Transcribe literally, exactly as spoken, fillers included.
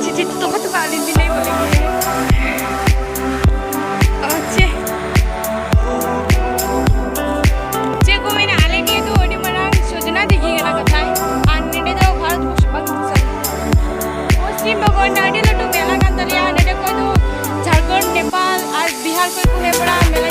ᱪᱮᱫ ᱪᱮᱫ ᱛᱚᱯᱷᱟ ᱛᱚᱯᱷᱟ ᱟᱹᱞᱤᱧ ᱵᱤᱱ ᱞᱟᱹᱭ ᱜᱚᱫ ᱞᱮᱜᱮ᱾ ᱟᱨ ᱪᱮᱫ, ᱪᱮᱫ ᱠᱚ ᱢᱮᱱᱟ, ᱟᱞᱮ ᱱᱤᱭᱟᱹ ᱫᱚ ᱟᱹᱰᱤ ᱢᱟᱨᱟᱝ ᱥᱚᱡᱽᱱᱟ ᱫᱤᱜᱷᱤ ᱠᱟᱱᱟ ᱠᱟᱛᱷᱟᱭ᱾ ᱟᱨ ᱱᱚᱸᱰᱮ ᱫᱚ ᱵᱷᱟᱨᱚᱛ ᱵᱚᱨᱥᱚ, ᱵᱟᱝ, sorry, ᱯᱚᱥᱪᱤᱢ ᱵᱚᱝᱜᱚ ᱨᱮᱱᱟᱜ ᱟᱹᱰᱤ ᱞᱟᱹᱴᱩ ᱢᱮᱞᱟ ᱠᱟᱱ ᱛᱟᱞᱮᱭᱟ᱾ ᱱᱚᱸᱰᱮ ᱠᱷᱚᱱ ᱫᱚ ᱡᱷᱟᱲᱠᱷᱚᱸᱰ, ᱱᱮᱯᱟᱞ ᱟᱨ ᱵᱤᱦᱟᱨ ᱠᱷᱚᱱ ᱠᱚ ᱦᱮᱡ ᱵᱟᱲᱟᱜᱼᱟ ᱢᱮᱞᱟ